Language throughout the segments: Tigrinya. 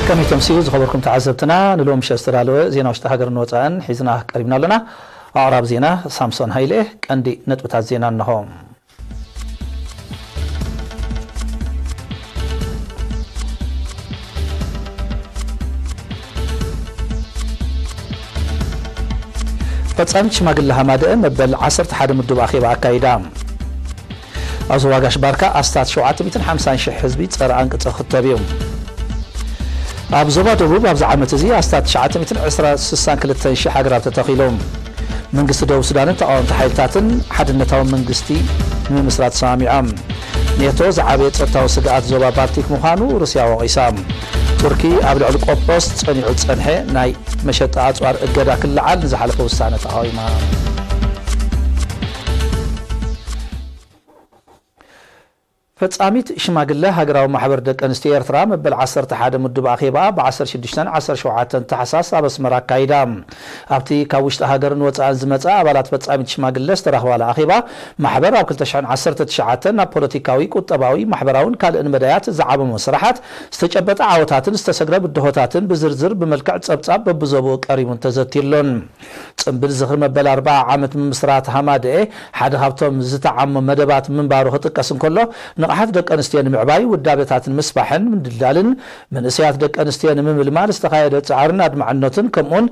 ከመይ ተምስዩ ዝኸበርኩም ተዓዘብትና፣ ንሎሚ ምሸት ዝተዳለወ ዜና ውሽጢ ሃገርን ወጻእን ሒዝና ቀሪብና ኣለና። ኣቕራብ ዜና ሳምሶን ሃይለ። ቀንዲ ነጥብታት ዜና እነሆ። ፈጻሚት ሽማግለ ሃማደአ መበል ዓሰርተ ሓደ ምዱብ ኣኼባ ኣካይዳ። ኣብ ዞባ ጋሽ ባርካ ኣስታት ሸውዓተ ሚእትን ሓምሳን ሽሕ ህዝቢ ጸረ ኣንቅጸ ክኽተብ እዩ። ኣብ ዞባ ደቡብ ኣብዚ ዓመት እዚ ኣስታት ትሽዓተ ሚእትን ዕስራን ስሳን ክልተን ሽሕ ኣግራብ ተተኺሉ። መንግስቲ ደቡብ ሱዳንን ተቓወምቲ ሓይልታትን ሓድነታዊ መንግስቲ ንምምስራት ተሰማሚዖም። ኔቶ ዝዓበየ ጸጥታዊ ስግኣት ዞባ ባልቲክ ምዃኑ ሩስያ ወቒሳ። ቱርኪ ኣብ ልዕሊ ቆጵሮስ ጸኒዑ ዝጸንሐ ናይ መሸጣ ኣጽዋር እገዳ ክለዓል ንዝሓለፈ ውሳነ ተቓዊማ። ፈጻሚት ሽማግለ ሃገራዊ ማሕበር ደቂ ኣንስትዮ ኤርትራ መበል ዓሰርተ ሓደ ምዱብ ኣኼባ ብ ዓሰርተ ሽዱሽተን ዓሰርተ ሸውዓተን ታሕሳስ ኣብ ኣስመራ ኣካይዳ። ኣብቲ ካብ ውሽጢ ሃገርን ወጻእን ዝመጸ ኣባላት ፈጻሚት ሽማግለ ዝተረኽባሉ ኣኼባ፣ ማሕበር ኣብ ክልተ ሽሕን ዓሰርተ ትሽዓተን ናብ ፖለቲካዊ፣ ቁጠባዊ፣ ማሕበራውን ካልእን መዳያት ዝዓመሞ ስራሓት፣ ዝተጨበጠ ዓወታትን ዝተሰግረ ብድሆታትን ብዝርዝር ብመልክዕ ጸብጻብ በብዞብኡ ቀሪቡን ተዘቲሉን። ጽምብል ዝኽሪ መበል ኣርብዓ ዓመት ምምስራት ሃማደኤ ሓደ ካብቶም ዝተዓሞ መደባት ምንባሩ ክጥቀስ እንከሎ፣ ንቕሓት ደቂ ኣንስትዮ ንምዕባይ ውዳበታት ንምስፋሕን ምድልዳልን መንእሰያት ደቂ ኣንስትዮ ንምምልማል ዝተኻየደ ጻዕርን ኣድማዕነትን፣ ከምኡውን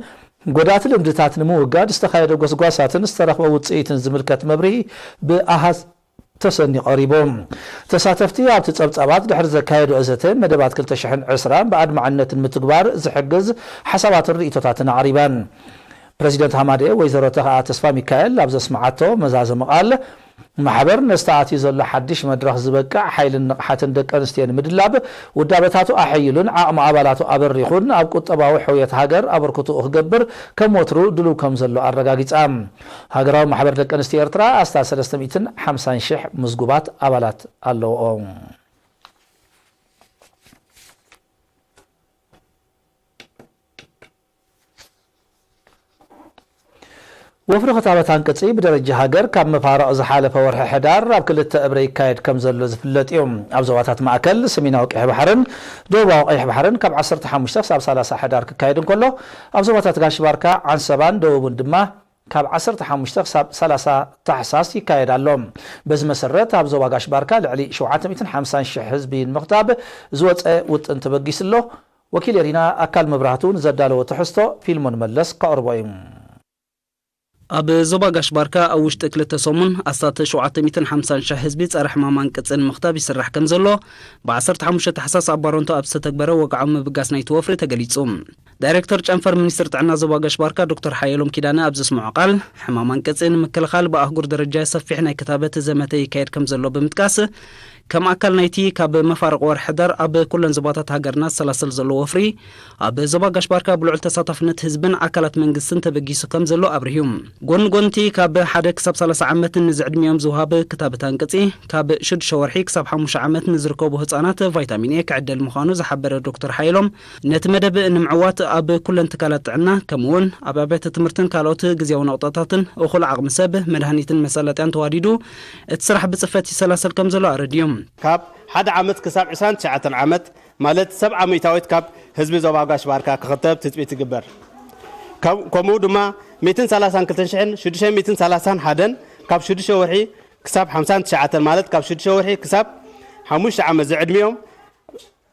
ጎዳእቲ ልምድታት ንምውጋድ ዝተኻየደ ጎስጓሳትን ዝተረኽበ ውጽኢትን ዝምልከት መብርሂ ብኣሃዝ ተሰንዩ ቀሪቡ። ተሳተፍቲ ኣብቲ ጸብጻባት ድሕሪ ዘካየድኦ ዘተ፣ መደባት ክልተ ሽሕን ዕስራን ብኣድማዕነት ንምትግባር ዝሕግዝ ሓሳባትን ርእይቶታትን ኣቕሪበን። ፕረዚደንት ሃማደኤ ወይዘሮ ተኽኣ ተስፋ ሚካኤል ኣብ ዘስምዓቶ መዛዘሚ ቃል፣ ማሕበር ነዚ ተኣትዩ ዘሎ ሓድሽ መድረኽ ዝበቅዕ ሓይልን ንቕሓትን ደቂ ኣንስትዮ ንምድላብ ውዳበታቱ ኣሐይሉን ዓቕሚ ኣባላቱ ኣበሪኹን ኣብ ቁጠባዊ ሕውየት ሃገር ኣበርክቶኡ ክገብር ከም ወትሩ ድሉው ከም ዘሎ ኣረጋጊጻ። ሃገራዊ ማሕበር ደቂ ኣንስትዮ ኤርትራ ኣስታት ሰለስተ ሚእትን ሓምሳን ሽሕ ምዝጉባት ኣባላት ኣለውኦ። ወፍሪ ክታበት ኣንቅጺ ብደረጃ ሃገር ካብ መፋርቕ ዝሓለፈ ወርሒ ሕዳር ኣብ ክልተ እብረ ይካየድ ከም ዘሎ ዝፍለጥ እዩ። ኣብ ዞባታት ማእከል፣ ሰሜናዊ ቀይሕ ባሕርን ደቡባዊ ቀይሕ ባሕርን ካብ ዓሰርተ ሓሙሽተ ክሳብ ሰላሳ ሕዳር ክካየድ እንከሎ፣ ኣብ ዞባታት ጋሽ ባርካ፣ ዓንሰባን ደቡብን ድማ ካብ ዓሰርተ ሓሙሽተ ክሳብ ሰላሳ ታሕሳስ ይካየድ ኣሎ። በዚ መሰረት፣ ኣብ ዞባ ጋሽ ባርካ ልዕሊ ሸውዓተ ሚእትን ሓምሳን ሽሕ ህዝቢ ንምኽታብ ዝወጸ ውጥን ተበጊሱ ኣሎ። ወኪል ኤሪና ኣካል መብራህቱ ንዘዳለዎ ትሕዝቶ ፊልሞን መለስ ከቕርቦ እዩ። ኣብ ዞባ ጋሽ ባርካ ኣብ ውሽጢ ክልተ ሰሙን ኣስታት ሸውዓተ ሚእትን ሓምሳን ሽሕ ህዝቢ ጸረ ሕማም ኣንቅጺ ንምኽታብ ይስራሕ ከም ዘሎ ብ ዓሰርተ ሓሙሽተ ታሕሳስ ኣብ ባረንቱ ኣብ ዝተተግበረ ወግዓዊ ምብጋስ ናይቲ ወፍሪ ተገሊጹ። ዳይሬክተር ጨንፈር ሚኒስትሪ ጥዕና ዞባ ጋሽ ባርካ ዶክተር ሓየሎም ኪዳነ ኣብ ዘስምዖ ቃል፣ ሕማም ኣንቅጺ ንምክልኻል ብኣህጉር ደረጃ ሰፊሕ ናይ ክታበት ዘመተ ይካየድ ከም ዘሎ ብምጥቃስ፣ ከም ኣካል ናይቲ ካብ መፋርቕ ወርሒ ሕዳር ኣብ ኩለን ዞባታት ሃገርና ዝሰላሰል ዘሎ ወፍሪ፣ ኣብ ዞባ ጋሽ ባርካ ብልዑል ተሳታፍነት ህዝብን ኣካላት መንግስትን ተበጊሱ ከም ዘሎ ኣብሪሁ። ጎኒ ጎንቲ ካብ ሓደ ክሳብ ሰላሳ ዓመት ንዝዕድሚኦም ዝወሃብ ክታበት ኣንቅጺ፣ ካብ ሽዱሽተ ወርሒ ክሳብ ሓሙሽተ ዓመት ንዝርከቡ ህጻናት ቫይታሚን ኤ ክዕደል ምዃኑ ዝሓበረ ዶክተር ሓየሎም፣ ነቲ መደብ ንምዕዋት ኣብ ኩለን ትካላት ጥዕና፣ ከምኡ'ውን ኣብ ኣብያተ ትምህርትን ካልኦት ግዝያዊ ነቑጣታትን እኹል ዓቕሚ ሰብ፣ መድሃኒትን መሳለጥያን ተዋዲዱ እቲ ስራሕ ብጽፈት ይሰላሰል ከም ዘሎ ኣረዲኡ። ካብ ሓደ ዓመት ክሳብ ዕስራን ትሽዓተን ዓመት፣ ማለት ሰብዓ ሚእታዊት ካብ ህዝቢ ዞባ ጋሽ ባርካ ክኽተብ ትጽቢት ይግበር። ከም-፣ ከምኡ ድማ ሚእትን ሰላሳን ክልተ ሽሕን ሽዱሽተ ሚእትን ሰላሳን ሓደን ካብ ሽዱሽተ ወርሒ ክሳብ ሓምሳን ትሽዓተን፣ ማለት ካብ ሽዱሽተ ወርሒ ክሳብ ሓሙሽተ ዓመት ዝዕድሚኦም፣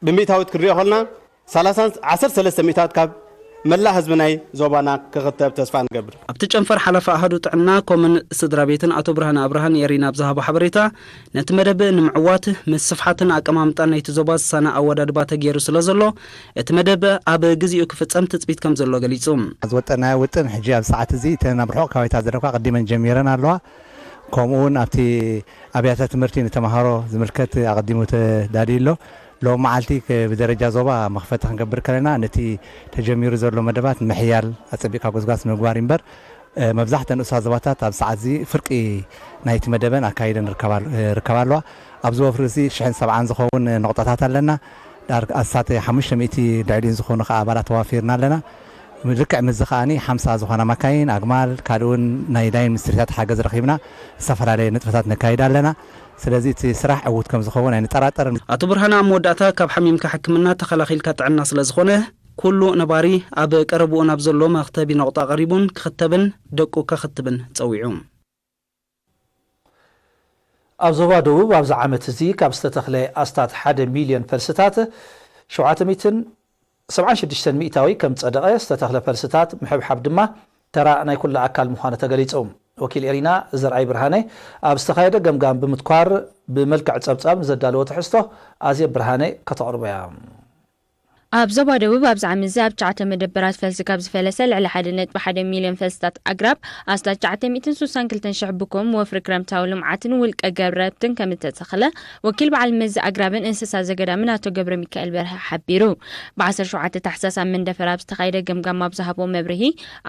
ብሚእታዊት ክንሪኦ ከለና፣ ሰላሳን፣ ዓሰርተ ሰለስተ ሚእታዊት ካብ መላእ ህዝቢ ናይ ዞባና ክኽተብ ተስፋ ንገብር። ኣብቲ ጨንፈር ሓላፊ ኣሃዱ ጥዕና፣ ኮምን ስድራ ቤትን ኣቶ ብርሃነ ኣብርሃ ንኤሪና ኣብ ዝሃቦ ሓበሬታ፣ ነቲ መደብ ንምዕዋት ምስፍሓትን ኣቀማምጣን ናይቲ ዞባ ዝሳነ ኣወዳድባ ተገይሩ ስለ ዘሎ፣ እቲ መደብ ኣብ ግዜኡ ክፍጸም ትጽቢት ከም ዘሎ ገሊጹ። ዝወጠናዮ ውጥን ሕጂ ኣብ ሰዓት እዚ እተን ኣብ ርሑቕ ከባቢታት ዝርከባ ኣቐዲመን ጀሚረን ኣለዋ። ከምኡ እውን ኣብቲ ኣብያተ ትምህርቲ ንተምሃሮ ዝምልከት ኣቐዲሙ ተዳልዩ ኣሎ። ሎም መዓልቲ ክ-፣ ብደረጃ ዞባ መኽፈቲ ክንገብር ከለና፣ ነቲ ተጀሚሩ ዘሎ መደባት ንምሕያል፣ ኣጸቢቕካ ጎስጓስ ንምግባር እዩ እምበር፣ እ፣ መብዛሕተን ንኡሳት ዞባታት ኣብ ሰዓት እዚ ፍርቂ ናይቲ መደበን ኣካይደን ይርከባ፣ እ፣ ይርከባ ኣለዋ። ኣብዚ ወፍሪ እዚ ሽሕን ሰብዓን ዝኸውን ንቑጣታት ኣለና። ዳር ኣስታት ሓሙሽተ ሚእቲ ልዕሊኡን ዝኾኑ ከኣ ኣባላት ተዋፊርና ኣለና። ልክዕ ምስዚ ከኣኒ ሓምሳ ዝኾና ማካይን፣ ኣግማል፣ ካልእ እውን ናይ ዳይን ሚኒስትሪታት ሓገዝ ረኺብና ዝተፈላለየ ንጥፈታት ነካይድ ኣለና። ስለዚ እቲ ስራሕ ዕዉት ከም ዝኸውን ኣይንጠራጠርን። ኣቶ ብርሃነ ኣብ መወዳእታ፣ ካብ ሓሚምካ ሕክምና፣ ተኸላኺልካ ጥዕና ስለ ዝኾነ፣ ኩሉ ነባሪ ኣብ ቀረብኡ ናብ ዘሎ መኽተቢ ነቑጣ ቀሪቡን ክኽተብን ደቁ ከኽትብን ጸዊዑ። ኣብ ዞባ ደቡብ ኣብዚ ዓመት እዚ ካብ ዝተተኽለ ኣስታት ሓደ ሚልዮን ፈልስታት ሸውዓተ ሚእትን ሰብዓን ሽዱሽተን ሚእታዊ ከም ጸደቐ፣ ዝተተኽለ ፈልስታት ምሕብሓብ ድማ ተራ ናይ ኩሉ ኣካል ምዃኑ ተገሊጹ። ወኪል ኤሪና ዘርኣይ ብርሃነ ኣብ ዝተኻየደ ገምጋም ብምትኳር ብመልክዕ ጸብጻብ ንዘዳለዎ ትሕዝቶ ኣዜብ ብርሃነ ከተቕርቦ እያ። ኣብ ዞባ ደቡብ ኣብዚ ዓመት እዚ ኣብ ትሽዓተ መደበራት ፈልሲ ካብ ዝፈለሰ ልዕሊ ሓደ ነጥቢ ሓደ ሚልዮን ፈልስታት ኣግራብ ኣስታት ትሽዓተ ሚእትን ስሳን ክልተን ሽሕ ብኮም ወፍሪ ክረምታዊ ልምዓትን ውልቀ ገረብትን ከም እተተኽለ ወኪል በዓል መዚ ኣግራብን እንስሳ ዘገዳምን ኣቶ ገብረ ሚካኤል በርሀ ሓቢሩ። ብ ዓሰርተ ሸውዓተ ታሕሳስ ኣብ መንደፈራ ኣብ ዝተኻየደ ገምጋም ኣብ ዝሃቦ መብርሂ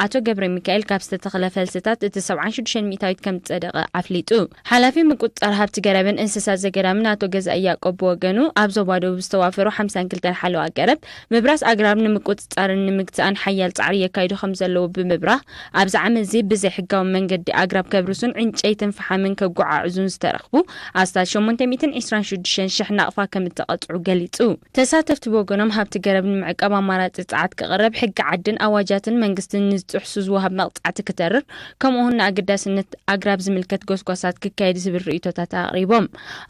ኣቶ ገብረ ሚካኤል ካብ ዝተተኽለ ፈልስታት እቲ ሰብዓን ሽዱሽተን ሚእታዊት ከም ዝጸደቐ ኣፍሊጡ። ሓላፊ ምቁጽጻር ሃብቲ ገረብን እንስሳ ዘገዳምን ኣቶ ገዛኢ ያዕቆብ ብወገኑ ኣብ ዞባ ደቡብ ዝተዋፈሩ ሓምሳን ክልተን ሓለዋ ገረብ ምብራስ ኣግራብ ንምቁጽጻርን ንምግታእን ሓያል ጻዕሪ የካይዱ ከም ዘለዉ ብምብራህ ኣብዚ ዓመት እዚ ብዘይ ሕጋዊ መንገዲ ኣግራብ ከብርሱን ዕንጨይትን ፈሓምን ከጓዓዕዙን ዝተረኽቡ ኣስታት ሸሞንተ ሚእትን ዕስራን ሽዱሽተን ሽሕ ናቕፋ ከም እተቐጽዑ ገሊጹ። ተሳተፍቲ ብወገኖም ሃብቲ ገረብ ንምዕቃብ ኣማራጺ ጸዓት ክቕረብ፣ ሕጊ ዓድን ኣዋጃትን መንግስትን ንዝጥሕሱ ዝወሃብ መቕጻዕቲ ክተርር፣ ከምኡ እውን ንኣገዳስነት ኣግራብ ዝምልከት ጎስጓሳት ክካየድ ዝብል ርእይቶታት ኣቕሪቦም።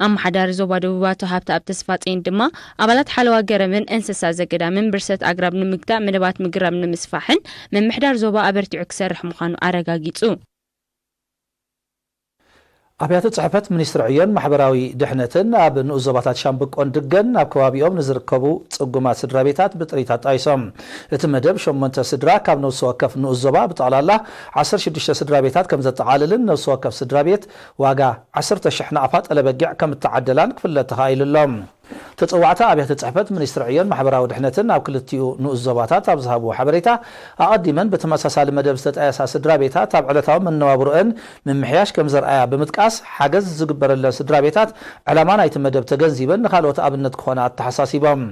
ኣመሓዳሪ ዞባ ደቡብ ኣቶ ሃብተኣብ ተስፋጽዮን ድማ ኣባላት ሓለዋ ገረብን እንስሳ ዘገዳምን ብርሰት ኣግራብ ንምግታእ መደባት ምግራብ ንምስፋሕን ምምሕዳር ዞባ ኣበርቲዑ ክሰርሕ ምዃኑ ኣረጋጊጹ። ኣብያተ ጽሕፈት ሚኒስትሪ ዕዮን ማሕበራዊ ድሕነትን ኣብ ንኡስ ዞባታት ሻምብቆን ድገን ኣብ ከባቢኦም ንዝርከቡ ጽጉማት ስድራ ቤታት ብጥሪት ኣጣይሶም። እቲ መደብ ሸሞንተ ስድራ ካብ ነፍሲ ወከፍ ንኡስ ዞባ ብጠቕላላ ዓሰርተ ሽዱሽተ ስድራ ቤታት ከም ዘጠቓልልን ነፍሲ ወከፍ ስድራ ቤት ዋጋ ዓሰርተ ሽሕ ናቕፋ ጠለበጊዕ ከም እተዓደላን ክፍለጥ ተኻኢሉ ኣሎ። ተጸዋዕቲ ኣብያተ ጽሕፈት ሚኒስትሪ ዕዮን ማሕበራዊ ድሕነትን ኣብ ክልቲኡ ንኡስ ዞባታት ኣብ ዝሃብዎ ሓበሬታ፣ ኣቐዲመን ብተመሳሳሊ መደብ ዝተጣየሳ ስድራ ቤታት ኣብ ዕለታዊ መነባብሮአን ምምሕያሽ ከም ዘርኣያ ብምጥቃስ፣ ሓገዝ ዝግበረለን ስድራ ቤታት ዕላማ ናይቲ መደብ ተገንዚበን ንኻልኦት ኣብነት ክኾና ኣተሓሳሲቦም።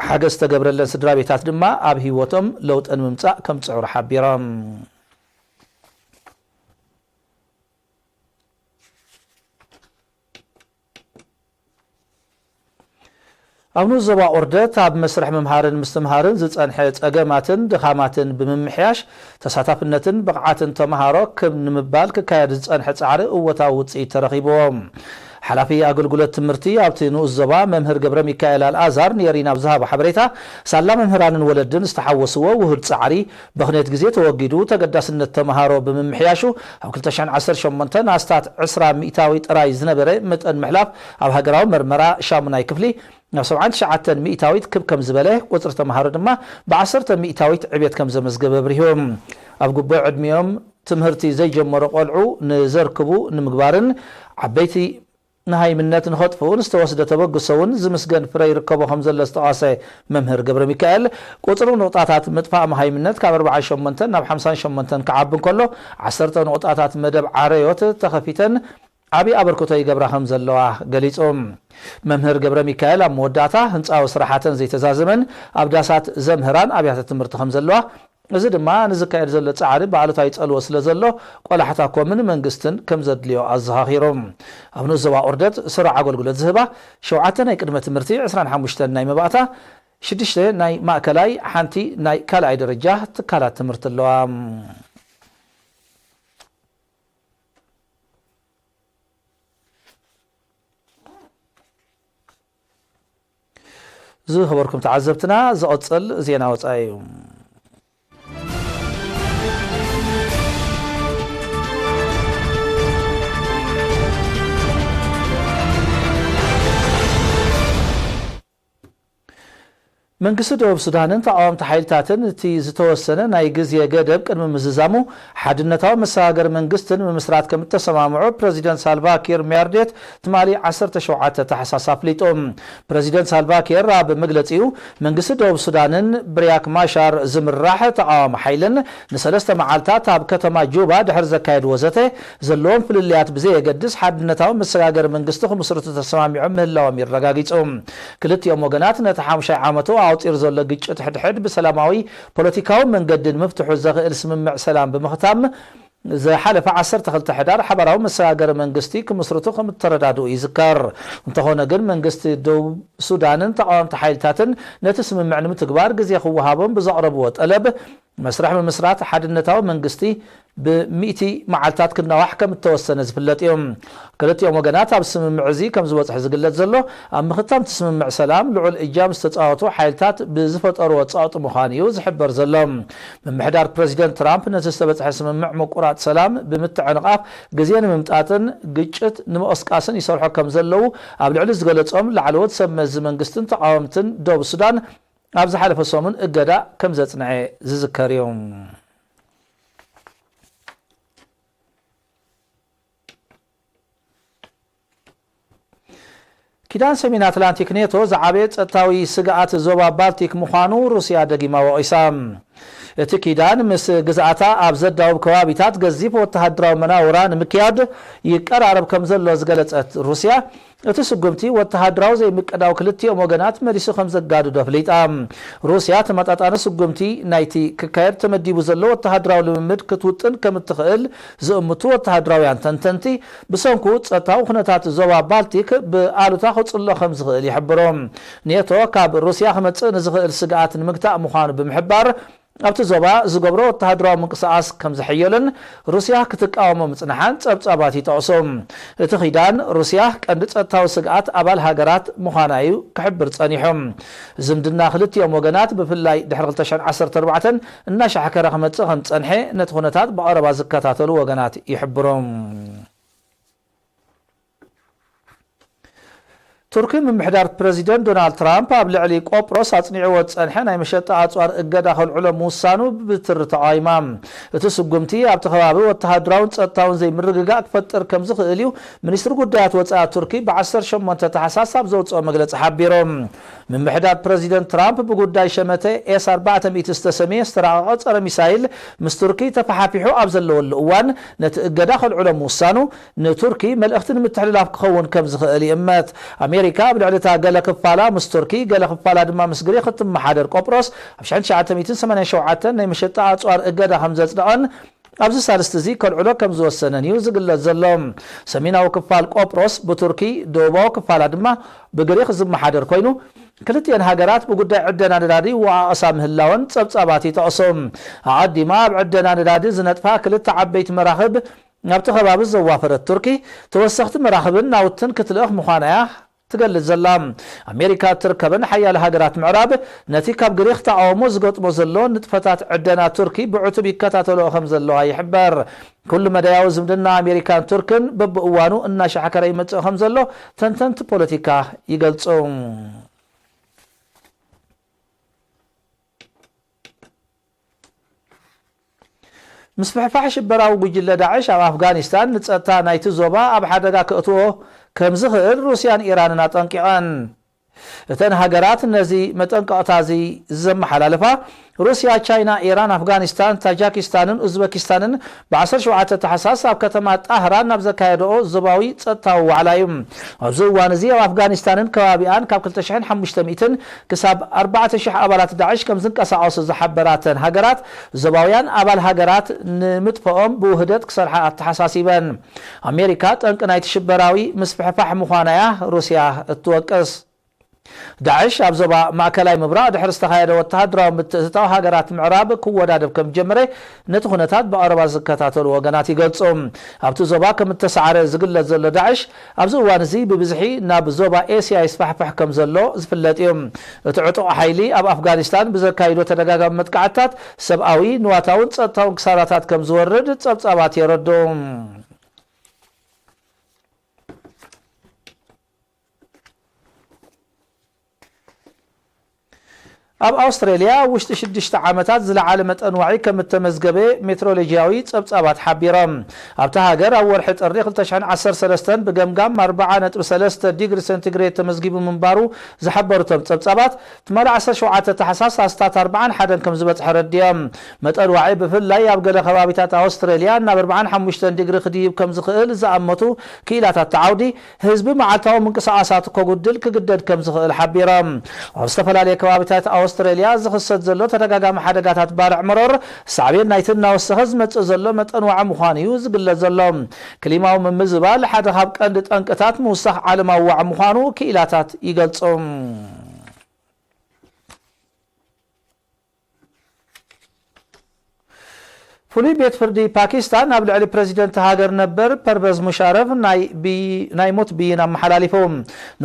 ሓገዝ ዝተገብረለን ስድራ ቤታት ድማ ኣብ ህይወቶም ለውጢ ንምምጻእ ከም ዝጽዕሩ ሓቢሮም። ኣብ ንኡስ ዞባ ኦርደት ኣብ መስርሕ ምምሃርን ምስትምሃርን ዝጸንሐ ጸገማትን ድኻማትን ብምምሕያሽ፣ ተሳታፍነትን ብቕዓትን ተመሃሮ ክብ ንምባል ክካየድ ዝጸንሐ ጻዕሪ እወታዊ ውጽኢት ተረኺብዎ። ሓላፊ ኣገልግሎት ትምህርቲ ኣብቲ ንኡስ ዞባ መምህር ገብረ ሚካኤል ኣልኣዛር ንኤሪና ኣብ ዝሃቦ ሓበሬታ፣ ሳላ መምህራንን ወለድን ዝተሓወስዎ ውሁድ ጻዕሪ፣ ብኽነት ግዜ ተወጊዱ፣ ተገዳስነት ተመሃሮ ብምምሕያሹ፣ ኣብ ክልተ ሽሕን ዓሰርተ ሸሞንተን ኣስታት ዕስራ ሚእታዊ ጥራይ ዝነበረ መጠን ምሕላፍ ኣብ ሃገራዊ መርመራ ሻሙናይ ክፍሊ ናብ ሰብዓን ትሽዓተን ሚእታዊት ክብ ከም ዝበለ፣ ቁጽሪ ተመሃሮ ድማ ብዓሰርተ ሚእታዊት ዕቤት ከም ዘመዝገበ ኣብሪሁ። ኣብ ግቡእ ዕድሚኦም ትምህርቲ ዘይጀመሩ ቆልዑ ንዘርክቡ ንምግባርን ዓበይቲ ንሃይምነት ንኸጥፍኡን ዝተወስደ ተበግሶ እውን ዝምስገን ፍረ ይርከቦ ከም ዘሎ ዝጠቐሰ መምህር ገብረ ሚካኤል፣ ቁጽሪ ንቑጣታት ምጥፋእ መሃይምነት ካብ ኣርብዓን ሸሞንተን ናብ ሓምሳን ሸሞንተን ክዓቢ እንከሎ፣ ዓሰርተ ንቑጣታት መደብ ዓረዮት ተኸፊተን ዓቢ ኣበርክቶ ይገብራ ከም ዘለዋ ገሊጹ። መምህር ገብረ ሚካኤል ኣብ መወዳእታ፣ ህንጻዊ ስራሓተን ዘይተዛዘመን ኣብ ዳሳት ዘምህራን ኣብያተ ትምህርቲ ከም ዘለዋ፣ እዚ ድማ ንዝካየድ ዘሎ ጻዕሪ ብኣሉታዊ ጸልዎ ስለ ዘሎ፣ ቆላሕታ ኮምን መንግስትን ከም ዘድልዮ ኣዘኻኺሩ። ኣብ ንኡስ ዞባ ኦርደት ስሩዕ ኣገልግሎት ዝህባ ሸውዓተ ናይ ቅድመ ትምህርቲ፣ ዕስራን ሓሙሽተን ናይ መባእታ፣ ሽዱሽተ ናይ ማእከላይ፣ ሓንቲ ናይ ካልኣይ ደረጃ ትካላት ትምህርቲ ኣለዋ። ዝኸበርኩም ተዓዘብትና፣ ዝቐጽል ዜና ወጻኢ እዩ። መንግስቲ ደቡብ ሱዳንን ተቓወምቲ ሓይልታትን እቲ ዝተወሰነ ናይ ግዜ ገደብ ቅድሚ ምዝዛሙ ሓድነታዊ መሰጋገሪ መንግስቲ ንምምስራት ከም እተሰማምዑ ፕረዚደንት ሳልቫ ኪር ሚያርዴት ትማሊ ዓሰርተ ሸውዓተ ታሕሳስ ኣፍሊጡ። ፕረዚደንት ሳልቫ ኪር ኣብ መግለጺኡ፣ መንግስቲ ደቡብ ሱዳንን ብሪያክ ማሻር ዝምራሕ ተቓዋሚ ሓይልን ንሰለስተ መዓልታት ኣብ ከተማ ጁባ ድሕሪ ዘካየድዎ ዘተ፣ ዘለዎም ፍልልያት ብዘየገድስ ሓድነታዊ መሰጋገሪ መንግስቲ ክምስርቱ ተሰማሚዖም ምህላዎም እዩ ኣረጋጊጹ። ክልቲኦም ወገናት ነቲ ሓሙሻይ ዓመቱ ኣቑጺሩ ዘሎ ግጭት ሕድሕድ ብሰላማዊ ፖለቲካዊ መንገዲ ንምፍትሑ ዘኽእል ስምምዕ ሰላም ብምኽታም፣ ዝሓለፈ ዓሰርተ ክልተ ሕዳር ሓባራዊ መሰጋገሪ መንግስቲ ክምስርቱ ከም እተረዳድኡ ይዝከር። እንተኾነ ግን መንግስቲ ደቡብ ሱዳንን ተቓወምቲ ሓይልታትን ነቲ ስምምዕ ንምትግባር ግዜ ክወሃቦም ብዘቕረብዎ ጠለብ መስርሕ ምምስራት ሓድነታዊ መንግስቲ ብሚእቲ መዓልታት ክናዋሕ ከም እተወሰነ ዝፍለጥ እዩ። ክልቲኦም ወገናት ኣብ ስምምዕ እዚ ከም ዝበጽሑ ዝግለጽ ዘሎ፣ ኣብ ምኽታም እቲ ስምምዕ ሰላም ልዑል እጃም ዝተጻወቱ ሓይልታት ብዝፈጠርዎ ጸቕጢ ምዃኑ እዩ ዝሕበር ዘሎ። ምምሕዳር ፕረዚደንት ትራምፕ ነቲ ዝተበጽሐ ስምምዕ ምቁራጽ ሰላም ብምትዕንቓፍ ግዜ ንምምጣጥን ግጭት ንምቕስቃስን ይሰርሑ ከም ዘለዉ ኣብ ልዕሊ ዝገለጾም ላዕለዎት ሰብ መዚ መንግስትን ተቓወምትን ደቡብ ሱዳን ኣብ ዝሓለፈ ሰሙን እገዳ ከም ዘጽንዐ ዝዝከር እዩ። ኪዳን ሰሜን ኣትላንቲክ ኔቶ ዝዓበየ ጸጥታዊ ስግኣት ዞባ ባልቲክ ምዃኑ ሩስያ ደጊማ ወቒሳ። እቲ ኪዳን ምስ ግዝኣታ ኣብ ዘዳውብ ከባቢታት ገዚፍ ወተሃደራዊ መናውራ ንምክያድ ይቀራረብ ከም ዘሎ ዝገለጸት ሩስያ፣ እቲ ስጉምቲ ወተሃደራዊ ዘይምቅዳው ክልቲኦም ወገናት መሊሱ ከም ዘጋድዶ ኣፍሊጣ። ሩስያ ተመጣጣኒ ስጉምቲ ናይቲ ክካየድ ተመዲቡ ዘሎ ወተሃደራዊ ልምምድ ክትውጥን ከም እትኽእል ዝእምቱ ወተሃደራውያን ተንተንቲ፣ ብሰንኩ ጸጥታዊ ኩነታት ዞባ ባልቲክ ብኣሉታ ክጽሎ ከም ዝኽእል ይሕብሩ። ኔቶ ካብ ሩስያ ክመጽእ ንዝኽእል ስግኣት ንምግታእ ምዃኑ ብምሕባር፣ ኣብቲ ዞባ ዝገብሮ ወተሃደራዊ ምንቅስቓስ ከም ዝሕየልን ሩስያ ክትቃወሞ ምጽንሓን ጸብጻባት ይጠቕሱ። እቲ ኪዳን፣ ሩስያ ቀንዲ ጸጥታዊ ስግኣት ኣባል ሃገራት ምዃና እዩ ክሕብር ጸኒሑ። ዝምድና ክልቲኦም ወገናት፣ ብፍላይ ድሕሪ ክልተ ሽሕን ዓሰርተ ኣርባዕተን እናሻሕከረ ክመጽእ ከም ዝጸንሐ፣ ነቲ ኩነታት ብቐረባ ዝከታተሉ ወገናት ይሕብሩ። ቱርኪ፣ ምምሕዳር ፕረዚደንት ዶናልድ ትራምፕ ኣብ ልዕሊ ቆጵሮስ ኣጽኒዕዎ ዝጸንሐ ናይ መሸጣ ኣጽዋር እገዳ ከልዕሎ ምውሳኑ ብትሪ ተቓዊማ። እቲ ስጉምቲ ኣብቲ ከባቢ ወተሃደራውን ጸጥታውን ዘይምርግጋእ ክፈጥር ከም ዝኽእል እዩ ሚኒስትሪ ጉዳያት ወጻኢ ቱርኪ ብ ዓሰርተ ሸሞንተ ታሕሳስ ኣብ ዘውጽኦ መግለጺ ሓቢሩ። ምምሕዳር ፕረዚደንት ትራምፕ ብጉዳይ ሸመተ ኤስ ኣርባዕተ ሚእቲ ዝተሰምየ ዝተራቐቐ ጸረ ሚሳይል ምስ ቱርኪ ተፈሓፊሑ ኣብ ዘለወሉ እዋን፣ ነቲ እገዳ ከልዕሎ ምውሳኑ ንቱርኪ መልእኽቲ ንምትሕልላፍ ክኸውን ከም ዝኽእል ይእመት። ኣሜሪካ ኣብ ልዕሊ እታ ገለ ክፋላ ምስ ቱርኪ፣ ገለ ክፋላ ድማ ምስ ግሪኽ እትመሓደር ቆጵሮስ ኣብ ሽሕን ትሽዓተ ሚእትን ሰማንያን ሸውዓተን ናይ መሸጣ ኣጽዋር እገዳ ከም ዘጽደቐን ኣብዚ ሳልስቲ እዚ ከልዕሎ ከም ዝወሰነን እዩ ዝግለጽ ዘሎ። ሰሜናዊ ክፋል ቆጵሮስ ብቱርኪ፣ ደቡባዊ ክፋላ ድማ ብግሪኽ ዝመሓደር ኮይኑ፣ ክልቲኤን ሃገራት ብጉዳይ ዕደና ነዳዲ ይወቓቐሳ ምህላወን ጸብጻባት ይጠቕሱ። ኣቐዲማ ኣብ ዕደና ነዳዲ ዝነጥፋ ክልተ ዓበይቲ መራኽብ ናብቲ ከባቢ ዘዋፈረት ቱርኪ፣ ተወሰኽቲ መራኽብን ናውትን ክትልእኽ ምዃና እያ ትገልጽ ዘላ። ኣሜሪካ እትርከበን ሓያለ ሃገራት ምዕራብ ነቲ ካብ ግሪኽ ተቓውሞ ዝገጥሞ ዘሎ ንጥፈታት ዕደና ቱርኪ ብዕቱብ ይከታተልኦ ከም ዘለዋ ይሕበር። ኩሉ መዳያዊ ዝምድና ኣሜሪካን ቱርክን በብእዋኑ እናሻሕከረ ይመጽእ ከም ዘሎ ተንተንቲ ፖለቲካ ይገልጹ። ምስፍሕፋሕ ሽበራዊ ጉጅለ ዳዕሽ ኣብ ኣፍጋኒስታን ንጸጥታ ናይቲ ዞባ ኣብ ሓደጋ ከእትዎ ከም ዝኽእል ሩስያን ኢራንን ኣጠንቂቐን። እተን ሃገራት ነዚ መጠንቀቕታ እዚ ዘመሓላለፋ፣ ሩስያ፣ ቻይና፣ ኢራን፣ ኣፍጋኒስታን፣ ታጃኪስታንን ኡዝበኪስታንን ብ ዓሰርተ ሸውዓተ ታሕሳስ ኣብ ከተማ ጣህራን ናብ ዘካየደኦ ዞባዊ ጸጥታዊ ዋዕላ እዩ። ኣብዚ እዋን እዚ ኣብ ኣፍጋኒስታንን ከባቢኣን ካብ ክልተ ሽሕን ሓሙሽተ ሚእትን ክሳብ ኣርባዕተ ሽሕ ኣባላት ዳዕሽ ከም ዝንቀሳቐሱ ዝሓበራተን ሃገራት፣ ዞባውያን ኣባል ሃገራት ንምጥፍኦም ብውህደት ክሰርሓ ኣተሓሳሲበን። ኣሜሪካ ጠንቂ ናይቲ ሽበራዊ ምስፍሕፋሕ ምዃና እያ ሩስያ እትወቅስ። ዳዕሽ ኣብ ዞባ ማእከላይ ምብራቕ ድሕሪ ዝተኻየደ ወተሃደራዊ ምትእትታው ሃገራት ምዕራብ ክወዳደብ ከም ዝጀመረ ነቲ ኩነታት ብቐረባ ዝከታተሉ ወገናት ይገልጹ። ኣብቲ ዞባ ከም እተሳዕረ ዝግለጽ ዘሎ ዳዕሽ፣ ኣብዚ እዋን እዚ ብብዝሒ ናብ ዞባ ኤስያ ይስፋሕፍሕ ከም ዘሎ ዝፍለጥ እዩ። እቲ ዕጡቕ ሓይሊ ኣብ ኣፍጋኒስታን ብዘካይዶ ተደጋጋሚ መጥቃዕትታት ሰብኣዊ፣ ንዋታውን ጸጥታውን ክሳራታት ከም ዝወርድ ጸብጻባት የረድኡ። ኣብ ኣውስትራልያ ኣብ ውሽጢ ሽዱሽተ ዓመታት ዝለዓለ መጠን ዋዒ ከም እተመዝገበ ሜትሮሎጂያዊ ጸብጻባት ሓቢሮም። ኣብታ ሃገር ኣብ ወርሒ ጥሪ ክልተ ሽሕን ዓሰርተ ሰለስተን ብገምጋም ኣርብዓ ነጥቢ ሰለስተ ዲግሪ ሴንቲግሬድ ተመዝጊቡ ምንባሩ ዝሓበሩ እቶም ጸብጻባት፣ ትማሊ ዓሰርተ ሸውዓተ ታሕሳስ ኣስታት ኣርብዓን ሓደን ከም ዝበጽሐ ረዲኦም። መጠን ዋዒ ብፍላይ ኣብ ገለ ከባቢታት ኣውስትራልያ ናብ ኣርብዓን ሓሙሽተን ዲግሪ ክድይብ ከም ዝኽእል ዝኣመቱ ክኢላታት እቲ ዓውዲ፣ ህዝቢ መዓልታዊ ምንቅስቓሳቱ ከጉድል ክግደድ ከም ዝኽእል ሓቢሮም። ኣብ ዝተፈላለዩ ከባቢታት ኣውስትራልያ ዝኽሰት ዘሎ ተደጋጋሚ ሓደጋታት ባርዕ መሮር ሳዕቤን ናይቲ እናወሰኸ ዝመጽእ ዘሎ መጠን ዋዒ ምዃኑ እዩ ዝግለጽ ዘሎ። ክሊማዊ ምምዝባል ሓደ ካብ ቀንዲ ጠንቅታት ምውሳኽ ዓለማዊ ዋዒ ምዃኑ ክኢላታት ይገልጹ። ፍሉይ ቤት ፍርዲ ፓኪስታን ኣብ ልዕሊ ፕረዚደንት ሃገር ነበር ፐርቨዝ ሙሻረፍ ናይ ብይ-፣ ናይ ሞት ብይን ኣመሓላሊፉ።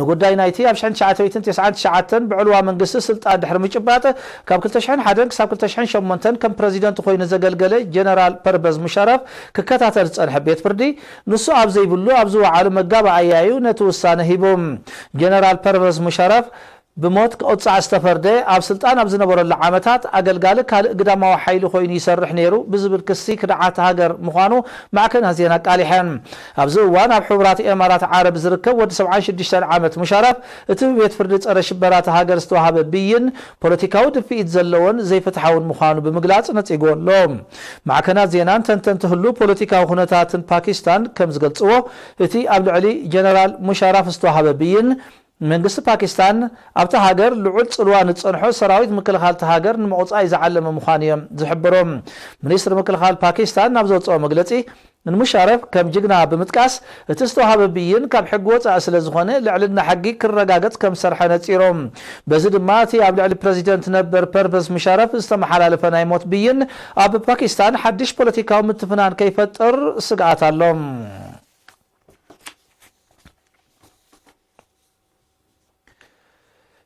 ንጉዳይ ናይቲ ኣብ ሽሕን ትሽዓተ ሚእትን ተስዓን ትሽዓተን ብዕልዋ መንግስቲ ስልጣን ድሕሪ ምጭባጥ፣ ካብ ክልተ ሽሕን ሓደን ክሳብ ክልተ ሽሕን ሸሞንተን ከም ፕረዚደንት ኮይኑ ዘገልገለ ጀነራል ፐርቨዝ ሙሻረፍ ክከታተል ዝጸንሐ ቤት ፍርዲ፣ ንሱ ኣብ ዘይብሉ ኣብ ዝወዓሉ መጋባእያዩ ነቲ ውሳነ ሂቡ። ጀነራል ፐርቨዝ ሙሻረፍ ብሞት ክቕጻዕ ዝተፈርደ፣ ኣብ ስልጣን ኣብ ዝነበረሉ ዓመታት ኣገልጋሊ ካልእ ግዳማዊ ሓይሊ ኮይኑ ይሰርሕ ነይሩ ብዝብል ክሲ ክድዓት ሃገር ምዃኑ ማዕከናት ዜና ኣቃሊሐን። ኣብዚ እዋን ኣብ ሕቡራት ኤማራት ዓረብ ዝርከብ ወዲ ሰብዓን ሽዱሽተን ዓመት ሙሻረፍ፣ እቲ ብቤት ፍርዲ ጸረ ሽበራ እታ ሃገር ዝተዋህበ ብይን ፖለቲካዊ ድፍኢት ዘለዎን ዘይፍትሓውን ምዃኑ ብምግላጽ ነጺግዎ ኣሎ። ማዕከናት ዜናን ተንተንቲ ህሉው ፖለቲካዊ ኩነታትን ፓኪስታን ከም ዝገልጽዎ፣ እቲ ኣብ ልዕሊ ጀነራል ሙሻራፍ ዝተዋህበ ብይን፣ መንግስቲ ፓኪስታን ኣብታ ሃገር ልዑል ጽልዋ ንጸንሖ ሰራዊት ምክልኻል እታ ሃገር ንምቑጻይ ዝዓለመ ምዃኑ እዮም ዝሕብሩ። ሚኒስትሪ ምክልኻል ፓኪስታን ናብ ዘውጽኦ መግለጺ፣ ንሙሻረፍ ከም ጅግና ብምጥቃስ፣ እቲ ዝተዋህበ ብይን ካብ ሕጊ ወጻኢ ስለ ዝኾነ፣ ልዕልና ሕጊ ክረጋገጽ ከም ዝሰርሐ ነጺሩ። በዚ ድማ፣ እቲ ኣብ ልዕሊ ፕረዚደንት ነበር ፐርቨዝ ሙሻረፍ ዝተመሓላለፈ ናይ ሞት ብይን፣ ኣብ ፓኪስታን ሓድሽ ፖለቲካዊ ምትፍናን ከይፈጥር ስግኣት ኣሎ።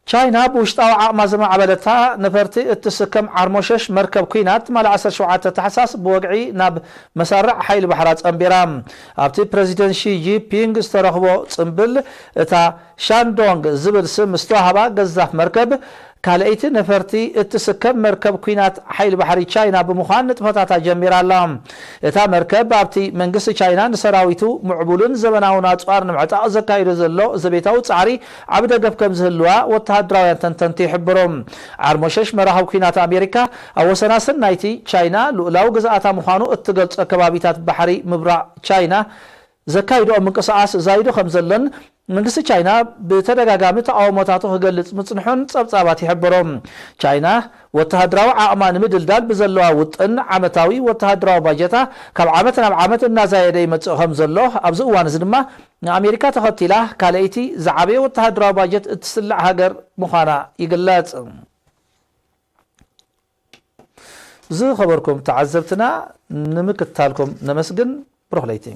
ቻይና ብውሽጣዊ ዓቕማ ዝማዕበለታ ነፈርቲ እትስከም ዓርሞሸሽ መርከብ ኲናት ትማሊ ዓሰርተ ሸውዓተ ታሕሳስ ብወግዒ ናብ መሳርዕ ሓይሊ ባሕራ ጸንቢራ። ኣብቲ ፕረዚደንት ሺ ጂንፒንግ ዝተረኽቦ ጽምብል፣ እታ ሻንዶንግ ዝብል ስም ዝተዋህባ ገዛፍ መርከብ፣ ካልኣይቲ ነፈርቲ እትስከም መርከብ ኲናት ሓይሊ ባሕሪ ቻይና ብምዃን ንጥፈታታ ጀሚራ ኣላ። እታ መርከብ ኣብቲ መንግስቲ ቻይና ንሰራዊቱ ምዕቡልን ዘበናውን ኣጽዋር ንምዕጣቕ ዘካይዶ ዘሎ ዘቤታዊ ጻዕሪ ዓቢ ደገፍ ከም ዝህልዋ ወተሃደራውያን ተንተንቲ ይሕብሩ። ዓርሞሸሽ መራኽብ ኲናት ኣሜሪካ ኣብ ወሰናስን ናይቲ ቻይና ልኡላዊ ግዝኣታ ምዃኑ እትገልጾ ከባቢታት ባሕሪ ምብራቕ ቻይና ዘካይድኦ ምንቅስቓስ ዛይዱ ከም ዘሎን መንግስቲ ቻይና ብተደጋጋሚ ተቓውሞታቱ ክገልጽ ምጽንሑን ጸብጻባት ይሕብሩ። ቻይና ወተሃደራዊ ዓቕማ ንምድልዳል ብዘለዋ ውጥን ዓመታዊ ወተሃደራዊ ባጀታ ካብ ዓመት ናብ ዓመት እናዛየደ ይመጽእ ከም ዘሎ፣ ኣብዚ እዋን እዚ ድማ ንኣሜሪካ ተኸቲላ ካልኣይቲ ዝዓበየ ወተሃደራዊ ባጀት እትስልዕ ሃገር ምዃና ይግለጽ። ዝኸበርኩም ተዓዘብትና፣ ንምክትታልኩም ነመስግን። ብሩኽ ለይቲ።